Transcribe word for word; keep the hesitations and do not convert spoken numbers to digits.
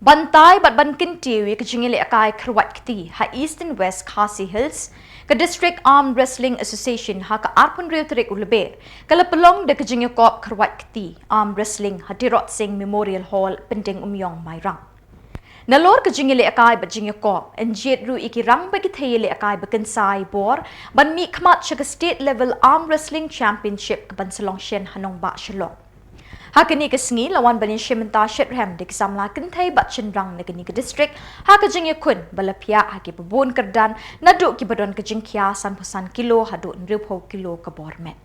Ban tai bad ban kyntiew ïa ka jingïalehkai kyrwat kti ha East and West Khasi Hills, ka District Arm Wrestling Association ha ka arphew hynriew tarik u Lber ka la pynlong da ka jingïakop kyrwat kti arm wrestling ha Tirot Sing Memorial Hall, Pyndengumiong, Mairang. Nalor ka jingïalehkai bad jingïakop, yn jied ruh ïa ki rang bad ki thei ïalehkai ba kynsai bor ban mihkhmat sha ka State Level Arm Wrestling Championship ka ban sa long shen ha nongbah Shillong. Ha kane ka sngi la wan ban ïashim bynta shitrhem da ki samla kynthei bad shynrang na kane ka district ha ka jingïakhun ba la phiah ha kiba bun kyrdan, naduh kiba don ka jingkhia sanphew san kilo haduh hynriewphew kilo ka bor met.